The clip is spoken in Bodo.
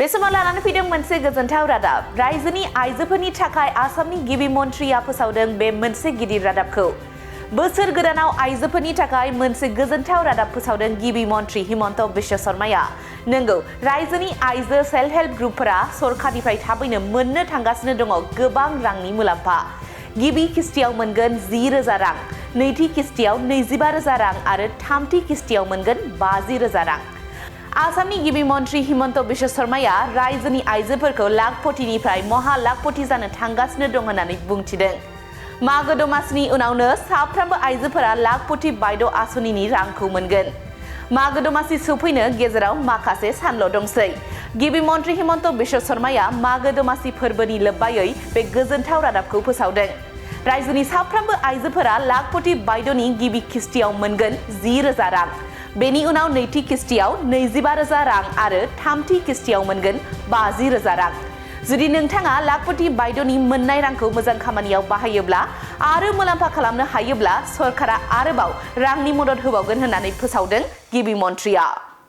बे समाव लानानै फैदों मोनसे गोजोनथाव रादाब। रायजोनि आइजोफोरनि थाखाय आसामनि गिबि मन्थ्रिया फोसावदों बे मोनसे गिदिर रादाबखौ। बोसोर गोदानाव आइजोफोरनि थाखाय मोनसे गोजोनथाव रादाब फोसावदों गिबि मन्थ्रि हिमन्त बिश्व शर्माया। नंगौ, रायजोनि आइजो सेल्फ हेल्प ग्रुपफोरा सरकारनिफ्राय थाबैनो मोननो थांगासिनो दङ गोबां रांनि मुलाम्फा। गिबि किस्तियाव मोनगोन 10,000 रां, नैथि किस्तियाव 25,000 रां आरो थामथि किस्तियाव मोनगोन 50,000 रां। आसामनि गिबि मन्थ्रि हिमन्त बिश्व शर्माया रायजोनि आइजोफोरखौ लाखपतिनिफ्राय महा लाखपति जानो थांगासिनो दं होननानै बुंथिदों। मागो दमासिनि उनावनो साफ्रोमबो आइजोफोरा लाखपति बायद' आसनिनि रांखौ मोनगोन। मागो दमासि सफैनो गेजेराव माखासे सानल' दंसै। गिबि मन्थ्रि हिमन्त बिश्व शर्माया मागो दमासि फोरबोनि लोब्बायै बे गोजोनथाव रादाबखौ फोसावदों। रायजोनि साफ्रोमबो आइजोफोरा लाखपति बायद'नि गिबि किस्तियाव मोनगोन 10,000 रां। बेनि उनाव नैथि किस्तियाव 25,000 रां आरो थामथि किस्तियाव मोनगोन 50,000 रां। जुदि नोंथाङा लाखपति बायद'नि मोननाय रांखौ मोजां खामानियाव बाहायोब्ला आरो मुलाम्फा खालामनो हायोब्ला सरकारा आरोबाव रांनि मदद होबावगोन होननानै फोसावदों गिबि मन्थ्रिया।